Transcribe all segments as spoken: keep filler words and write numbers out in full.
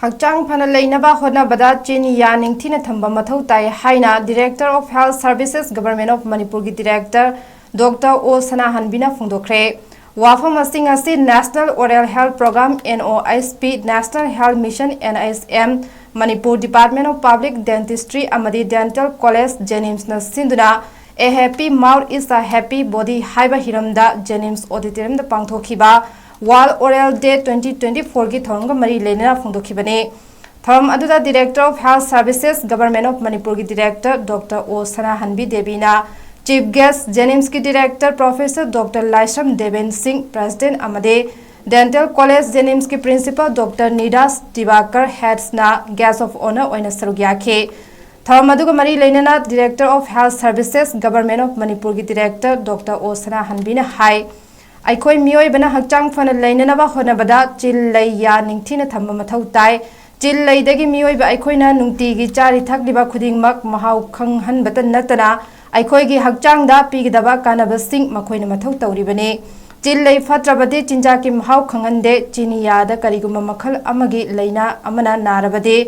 ꯍꯛꯆꯥꯡ ꯐꯅ ꯂꯩꯅꯕ ꯍꯣꯠꯅꯕꯗ ꯆꯤꯅꯤ ꯌꯥ ꯅꯤꯡꯊꯤꯅ ꯊꯝꯕ ꯃꯊꯧ ꯇꯥꯏ ꯍꯥꯏꯅ Director of Health Services, Government of ꯃꯅꯤꯄꯨꯔꯒꯤ Director Doctor O ꯁꯅꯥꯍꯟꯕꯤꯅ ꯐꯣꯡꯗꯣꯛꯈ꯭ꯔꯦ꯫ ꯋꯥꯐꯝ ꯑꯁꯤꯡ ꯑꯁꯤ National Oral Health Program, N O H P, National Health Mission, N H M, Manipur Department of Public Dentistry ꯑꯃꯗꯤ Dental College JNIMSꯅ ꯁꯤꯟꯗꯨꯅ A Happy Mouth is a Happy Body ꯍꯥꯏꯕ ꯍꯤꯔꯝꯗ JNIMS Auditoriumꯗ ꯄꯥꯡꯊꯣꯛꯈꯤꯕ World Oral Day twenty twenty-fourꯒꯤ ꯊꯧꯔꯝꯒ ꯃꯔꯤ ꯂꯩꯅꯅ ꯐꯣꯡꯗꯣꯛꯈꯤꯕꯅꯤ꯫ ꯊꯧꯔꯝ ꯑꯗꯨꯗ Director of Health Services, Government of ꯃꯅꯤꯄꯨꯔꯒꯤ Director Doctor O ꯁꯅꯥꯍꯟꯕꯤ ꯗꯦꯕꯤꯅ Chief Guest, JNIMSꯀꯤ Director Professor Doctor ꯂꯥꯏꯁ꯭ꯔꯝ ꯗꯦꯕꯦꯟ ꯁꯤꯡ, President ꯑꯃꯗꯤ Dental College JNIMSꯀꯤ Principal Doctor Neeraj ꯗꯤꯕꯥꯀꯔ ꯍꯦꯠꯁꯅ Guest of Honour ꯑꯣꯏꯅ ꯁꯔꯨꯛ ꯌꯥꯈꯤ꯫ ꯊꯧꯔꯝ ꯑꯗꯨꯒ ꯃꯔꯤ ꯂꯩꯅꯅ Director of Health Services, Government of ꯃꯅꯤꯄꯨꯔꯒꯤ Director Doctor O ꯁꯅꯥꯍꯟꯕꯤꯅ ꯍꯥꯏ, ꯑꯩꯈꯣꯏ ꯃꯤꯑꯣꯏꯕꯅ ꯍꯛꯆꯥꯡ ꯐꯅ ꯂꯩꯅꯅꯕ ꯍꯣꯠꯅꯕꯗ ꯆꯤꯜ, ꯂꯩ, ꯌꯥ ꯅꯤꯡꯊꯤꯅ ꯊꯝꯕ ꯃꯊꯧ ꯇꯥꯏ꯫ ꯆꯤꯜ, ꯂꯩꯗꯒꯤ ꯃꯤꯑꯣꯏꯕ ꯑꯩꯈꯣꯏꯅ ꯅꯨꯡꯇꯤꯒꯤ ꯆꯥꯔꯤ ꯊꯛꯂꯤꯕ ꯈꯨꯗꯤꯡꯃꯛ ꯃꯍꯥꯎ ꯈꯪꯍꯟꯕꯇ ꯅꯠꯇꯅ ꯑꯩꯈꯣꯏꯒꯤ ꯍꯛꯆꯥꯡꯗ ꯄꯤꯒꯗꯕ ꯀꯥꯟꯅꯕꯁꯤꯡ ꯃꯈꯣꯏꯅ ꯃꯊꯧ ꯇꯧꯔꯤꯕꯅꯤ꯫ ꯆꯤꯜ, ꯂꯩ ꯐꯠꯇ꯭ꯔꯕꯗꯤ ꯆꯤꯟꯖꯥꯛꯀꯤ ꯃꯍꯥꯎ ꯈꯪꯍꯟꯗꯦ꯫ ꯆꯤꯅꯤ ꯌꯥꯗ ꯀꯔꯤꯒꯨꯝꯕ ꯃꯈꯜ ꯑꯃꯒꯤ ꯂꯥꯏꯅꯥ ꯑꯃꯅ ꯅꯥꯔꯕꯗꯤ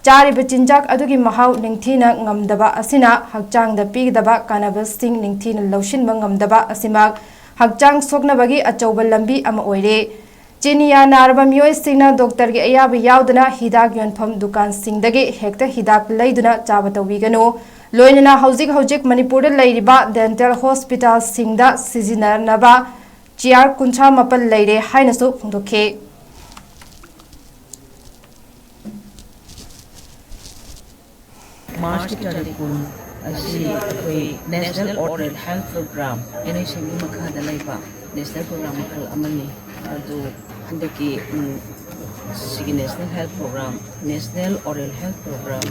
ꯆꯥꯔꯤꯕ ꯆꯤꯟꯖꯥꯛ ꯑꯗꯨꯒꯤ ꯃꯍꯥꯎ ꯅꯤꯡꯊꯤꯅ ꯉꯝꯗꯕ ꯑꯁꯤꯅ ꯍꯛꯆꯥꯡꯗ ꯄꯤꯒꯗꯕ ꯀꯥꯟꯅꯕꯁꯤꯡ ꯅꯤꯡꯊꯤꯅ ꯂꯧꯁꯤꯟꯕ ꯉꯝꯗꯕ ꯑꯁꯤꯃꯛ ꯍꯛꯆꯥꯡ ꯁꯣꯛꯅꯕꯒꯤ ꯑꯆꯧꯕ ꯂꯝꯕꯤ ꯑꯃ ꯑꯣꯏꯔꯦ꯫ ꯆꯤꯅꯤꯌꯥ ꯅꯥꯔꯕ ꯃꯤꯑꯣꯏꯁꯤꯡꯅ ꯗꯣꯛꯇꯔꯒꯤ ꯑꯌꯥꯕ ꯌꯥꯎꯗꯅ ꯍꯤꯗꯥꯛ ꯌꯣꯟꯐꯝ ꯗꯨꯀꯥꯟꯁꯤꯡꯗꯒꯤ ꯍꯦꯛꯇ ꯍꯤꯗꯥꯛ ꯂꯩꯗꯨꯅ ꯆꯥꯕ ꯇꯧꯕꯤꯒꯅꯨ꯫ ꯂꯣꯏꯅꯅ ꯍꯧꯖꯤꯛ ꯍꯧꯖꯤꯛ ꯃꯅꯤꯄꯨꯔꯗ ꯂꯩꯔꯤꯕ ꯗꯦꯟꯇꯦꯜ ꯍꯣꯁꯄꯤꯇꯥꯜꯁꯤꯡꯗ ꯁꯤꯖꯤꯟꯅꯅꯕ ꯆꯤꯌꯥꯔ ꯀꯨꯟꯊ꯭ꯔꯥ ꯃꯥꯄꯜ ꯂꯩꯔꯦ ꯍꯥꯏꯅꯁꯨ ꯐꯣꯡꯗꯣꯛꯈꯤ꯫ ꯃꯥꯔꯆꯀꯤ ꯇꯥꯔꯤꯛ ꯀꯨꯟ ꯑꯁꯤ ꯑꯩꯈꯣꯏ National Oral Health Program, NHMꯒꯤ ꯃꯈꯥꯗ ꯂꯩꯕ National Program ꯃꯈꯜ ꯑꯃꯅꯤ꯫ ꯑꯗꯨ ꯍꯟꯗꯛꯀꯤ, ꯎꯝ, ꯁꯤꯒꯤ National Health Program, National Oral Health Program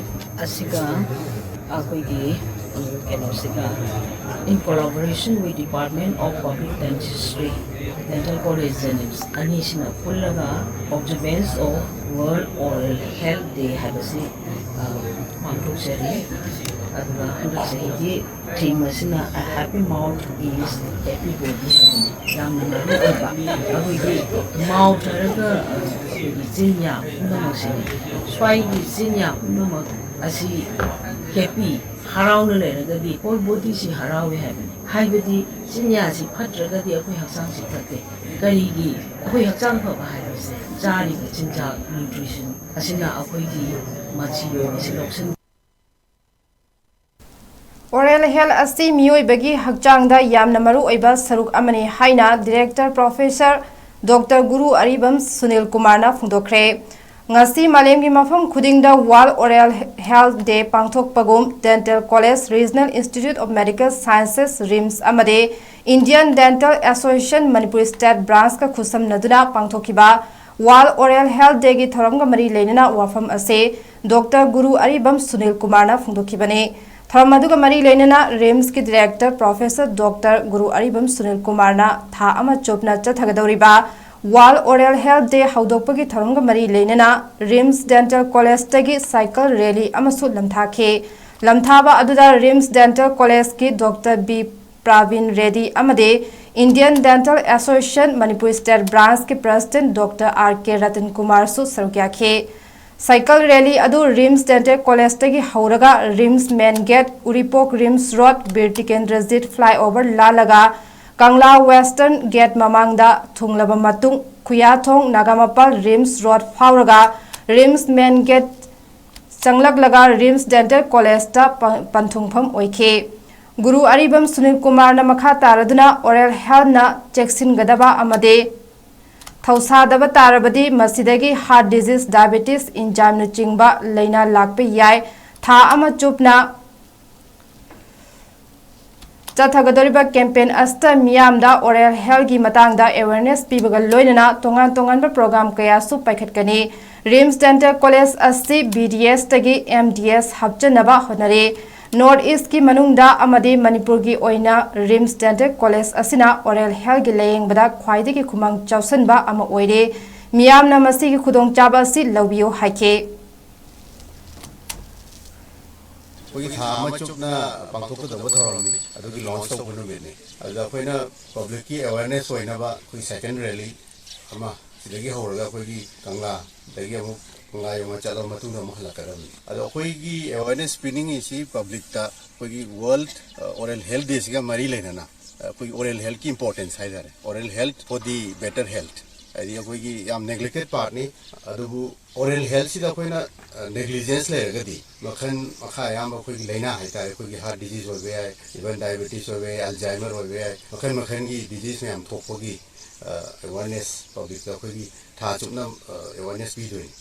ꯑꯁꯤꯒ ꯑꯩꯈꯣꯏꯒꯤ ꯀꯩꯅꯣꯁꯤꯒ, in collaboration with Department of Public Dentistry, Dental College, JNIMS ꯑꯅꯤꯁꯤꯅ ꯄꯨꯜꯂꯒ Observance of World Oral Health Day ꯍꯥꯏꯕꯁꯤ, ꯑ, ꯄꯥꯡꯊꯣꯛꯆꯔꯤ꯫ ꯑꯗꯨꯒ ꯍꯟꯗꯛ ꯆꯍꯤꯒꯤ theme ꯑꯁꯤꯅ A Happy Mouth is Happy Body ꯍꯥꯏꯕꯅꯤ꯫ ꯌꯥꯝꯅ ꯃꯔꯨ ꯑꯣꯏꯕ ꯑꯩꯈꯣꯏꯒꯤ mouth ꯍꯥꯏꯔꯒ, ꯑ, ꯑꯩꯈꯣꯏꯒꯤ ꯆꯤꯟꯌꯥ ꯄꯨꯝꯅꯃꯛꯁꯤꯅꯤ꯫ ꯁ꯭ꯋꯥꯏꯒꯤ ꯆꯤꯟꯌꯥ ꯄꯨꯝꯅꯃꯛ ꯑꯁꯤ happy, ꯍꯔꯥꯎꯅ ꯂꯩꯔꯒꯗꯤ whole bodyꯁꯤ ꯍꯔꯥꯎꯏ ꯍꯥꯏꯕꯅꯤ꯫ ꯍꯥꯏꯕꯗꯤ ꯆꯤꯟꯌꯥꯁꯤ ꯐꯠꯇ꯭ꯔꯒꯗꯤ ꯑꯩꯈꯣꯏ ꯍꯛꯆꯥꯡꯁꯤ ꯐꯠꯇꯦ꯫ ꯀꯔꯤꯒꯤ? ꯑꯩꯈꯣꯏ ꯍꯛꯆꯥꯡ ꯐꯕ ꯍꯥꯏꯕꯁꯦ ꯆꯥꯔꯤꯕ ꯆꯤꯟꯖꯥꯛ, nutrition, ꯑꯁꯤꯅ ꯑꯩꯈꯣꯏꯒꯤ ꯃꯆꯤ ꯑꯣꯏꯕꯁꯤ ꯂꯧꯁꯤꯟ Oral health ꯑꯁꯤ ꯃꯤꯑꯣꯏꯕꯒꯤ ꯍꯛꯆꯥꯡꯗ ꯌꯥꯝꯅ ꯃꯔꯨ ꯑꯣꯏꯕ ꯁꯔꯨꯛ ꯑꯃꯅꯤ ꯍꯥꯏꯅ Director Professor Doctor ꯒꯨꯔꯨ ꯑꯔꯤꯕꯝ ꯁꯨꯅꯤꯜ ꯀꯨꯃꯥꯔꯅ ꯐꯣꯡꯗꯣꯛꯈ꯭ꯔꯦ꯫ ꯉꯁꯤ ꯃꯥꯂꯦꯝꯒꯤ ꯃꯐꯝ ꯈꯨꯗꯤꯡꯗ World Oral Health Day ꯄꯥꯡꯊꯣꯛꯄꯒꯨꯝ, Dental College, Regional Institute of Medical Sciences, RIMS, ꯑꯃꯗꯤ Indian Dental Association Manipur State Branchꯀ ꯈꯨꯠꯁꯝꯅꯗꯨꯅ ꯄꯥꯡꯊꯣꯛꯈꯤꯕ World Oral Health Dayꯒꯤ ꯊꯧꯔꯝꯒ ꯃꯔꯤ ꯂꯩꯅꯅ ꯋꯥꯐꯝ ꯑꯁꯤ Doctor ꯒꯨꯔꯨ ꯑꯔꯤꯕꯝ ꯁꯨꯅꯤꯜ ꯀꯨꯃꯥꯔꯅ ꯐꯣꯡꯗꯣꯛꯈꯤꯕꯅꯤ꯫ ꯊꯧꯔꯝ ꯑꯗꯨꯒ ꯃꯔꯤ ꯂꯩꯅꯅ RIMSꯀꯤ Director Professor Doctor ꯒꯨꯔꯨ ꯑꯔꯤꯕꯝ ꯁꯨꯅꯤꯜ ꯀꯨꯃꯥꯔꯅ ꯊꯥ ꯑꯃ ꯆꯨꯞꯅ ꯆꯠꯊꯒꯗꯧꯔꯤꯕ World Oral Health Day ꯍꯧꯗꯣꯛꯄꯒꯤ ꯊꯧꯔꯝꯒ ꯃꯔꯤ ꯂꯩꯅꯅ RIMS Dental Collegeꯇꯒꯤ cycle rally ꯑꯃꯁꯨ ꯂꯝꯊꯥꯈꯤ꯫ ꯂꯝꯊꯥꯕ ꯑꯗꯨꯗ RIMS Dental Collegeꯀꯤ Doctor ꯕꯤ ꯄ꯭ꯔꯥꯕꯤꯟ ꯔꯦꯗꯤ ꯑꯃꯗꯤ Indian Dental Association Manipur State Branchꯀꯤ President Doctor R K Ratan ꯀꯨꯃꯥꯔꯁꯨ ꯁꯔꯨꯛ ꯌꯥꯈꯤ꯫ Cycle rally ꯑꯗꯨ RIMS Dental Collegeꯇꯒꯤ ꯍꯧꯔꯒ RIMS Main Gate, ꯎꯔꯤꯄꯣꯛ RIMS Road, Bir Tikendrajit flyover ꯂꯥꯜꯂꯒ ꯀꯪꯂꯥ Western Gate ꯃꯃꯥꯡꯗ ꯊꯨꯡꯂꯕ ꯃꯇꯨꯡ, ꯈꯨꯌꯥꯊꯣꯡ ꯅꯥꯒꯥꯃꯄꯥꯜ RIMS Road ꯐꯥꯎꯔꯒ RIMS Main Gate ꯆꯪꯂꯛꯂꯒ RIMS Dental Collegeꯇ ꯄ-, ꯄꯟꯊꯨꯡꯐꯝ ꯑꯣꯏꯈꯤ꯫ ꯒꯨꯔꯨ ꯑꯔꯤꯕꯝ ꯁꯨꯅꯤꯜ ꯀꯨꯃꯥꯔꯅ ꯃꯈꯥ ꯇꯥꯔꯗꯨꯅ oral healthꯅ ꯆꯦꯛꯁꯤꯟꯒꯗꯕ ꯑꯃꯗꯤ ꯊꯧꯁꯥꯗꯕ ꯇꯥꯔꯕꯗꯤ ꯃꯁꯤꯗꯒꯤ heart disease, diabetes, enzymeꯅꯆꯤꯡꯕ ꯂꯥꯏꯅꯥ ꯂꯥꯛꯄ ꯌꯥꯏ꯫ ꯊꯥ ꯑꯃ ꯆꯨꯞꯅ ꯆꯠꯊꯒꯗꯧꯔꯤꯕ campaign ꯑꯁꯤꯗ ꯃꯤꯌꯥꯝꯗ oral healthꯀꯤ ꯃꯇꯥꯡꯗ awareness ꯄꯤꯕꯒ ꯂꯣꯏꯅꯅ ꯇꯣꯉꯥꯟ ꯇꯣꯉꯥꯟꯕ program ꯀꯌꯥꯁꯨ ꯄꯥꯏꯈꯠꯀꯅꯤ꯫ RIMS Dental College ꯑꯁꯤ BDSꯇꯒꯤ MDS ꯍꯥꯞꯆꯟꯅꯕ ꯍꯣꯠꯅꯔꯤ꯫ ꯅꯣꯔꯠ ꯏꯁꯀꯤ ꯃꯅꯨꯡꯗ ꯑꯃꯗꯤ ꯃꯅꯤꯄꯨꯔꯒꯤ ꯑꯣꯏꯅ ꯔꯤꯝꯁ ꯗꯦꯟꯇꯦꯜ ꯀꯣꯂꯦꯖ ꯑꯁꯤꯅ ꯑꯣꯔꯦꯜ ꯍꯦꯜꯊꯀꯤ ꯂꯥꯌꯦꯡꯕꯗ ꯈ꯭ꯋꯥꯏꯗꯒꯤ ꯈꯨꯃꯥꯡ ꯆꯥꯎꯁꯤꯟꯕ ꯑꯃ ꯑꯣꯏꯔꯦ꯫ ꯃꯤꯌꯥꯝꯅ ꯃꯁꯤꯒꯤ ꯈꯨꯗꯣꯡꯆꯥꯕ ꯑꯁꯤ ꯂꯧꯕꯤꯌꯨ ꯍꯥꯏꯈꯤ꯫ ꯑꯩꯈꯣꯏꯒꯤ ꯊꯥ ꯑꯃ ꯆꯨꯞꯅ ꯄꯥꯡꯊꯣꯛꯀꯗꯕ ꯊꯧꯔꯝꯅꯤ, ꯑꯗꯨꯒꯤ ꯂꯣꯟꯁ ꯇꯧꯕ ꯅꯨꯃꯤꯠꯅꯤ꯫ ꯑꯗꯨꯗ ꯑꯩꯈꯣꯏꯅ ꯄꯕ꯭ꯂꯤꯛꯀꯤ ꯑꯦꯋꯦꯔꯅꯦꯁ ꯑꯣꯏꯅꯕ ꯑꯩꯈꯣꯏ ꯁꯦꯀꯦꯟ ꯔꯦꯂꯤ ꯑꯃ ꯁꯤꯗꯒꯤ ꯍꯧꯔꯒ ꯑꯩꯈꯣꯏꯒꯤ ꯀꯪꯂꯥꯗꯒꯤ ꯑꯃꯨꯛ ꯀꯪꯂꯥ ꯌꯧꯅ ꯆꯠꯂꯕ ꯃꯇꯨꯡꯗ ꯑꯃꯨꯛ ꯍꯜꯂꯛꯀꯗꯕꯅꯤ꯫ ꯑꯗꯣ ꯑꯩꯈꯣꯏꯒꯤ ꯑꯦꯋꯦꯔꯅꯦꯁ ꯄꯤꯅꯤꯡꯉꯤꯁꯤ ꯄꯕ꯭ꯂꯤꯛꯇ ꯑꯩꯈꯣꯏꯒꯤ ꯋꯥꯔꯜꯗ ꯑꯣꯔꯦꯜ ꯍꯦꯜꯊ ꯗꯦꯁꯤꯒ ꯃꯔꯤ ꯂꯩꯅꯅ ꯑꯩꯈꯣꯏꯒꯤ ꯑꯣꯔꯦꯜ ꯍꯦꯜꯊꯀꯤ ꯏꯝꯄꯣꯔꯇꯦꯟꯁ ꯍꯥꯏꯇꯥꯔꯦ, oral health for the better health꯫ ꯍꯥꯏꯗꯤ ꯑꯩꯈꯣꯏꯒꯤ ꯌꯥꯝ ꯅꯦꯒ꯭ꯂꯦꯛꯇꯦꯠ ꯄꯥꯔꯠꯅꯤ, ꯑꯗꯨꯕꯨ ꯑꯣꯔꯦꯜ ꯍꯦꯜꯊꯁꯤꯗ ꯑꯩꯈꯣꯏꯅ ꯅꯦꯒ꯭ꯂꯤꯖꯦꯟꯁ ꯂꯩꯔꯒꯗꯤ ꯃꯈꯜ ꯃꯈꯥ ꯑꯌꯥꯝꯕ ꯑꯩꯈꯣꯏꯒꯤ ꯂꯥꯏꯅꯥ ꯍꯥꯏꯇꯥꯔꯦ, ꯑꯩꯈꯣꯏꯒꯤ ꯍꯥꯔꯠ ꯗꯤꯖꯤꯖ ꯑꯣꯏꯕ ꯌꯥꯏ, ꯏꯚꯟ ꯗꯥꯏꯕꯦꯇꯤꯁ ꯑꯣꯏꯕ ꯌꯥꯏ, ꯑꯜꯖꯥꯏꯃꯔ ꯑꯣꯏꯕ ꯌꯥꯏ, ꯃꯈꯜ ꯃꯈꯜꯒꯤ ꯗꯤꯖꯤꯖ ꯃꯌꯥꯝ ꯊꯣꯛꯄꯒꯤ ꯑꯦꯋꯥꯔꯅꯦꯁ ꯄꯕ꯭ꯂꯤꯛꯇ ꯑꯩꯈꯣꯏꯒꯤ ꯊꯥ ꯆꯨꯞꯅ ꯑꯦꯋꯥꯔꯅꯦꯁ ꯄꯤꯗꯣꯏꯅꯤ꯫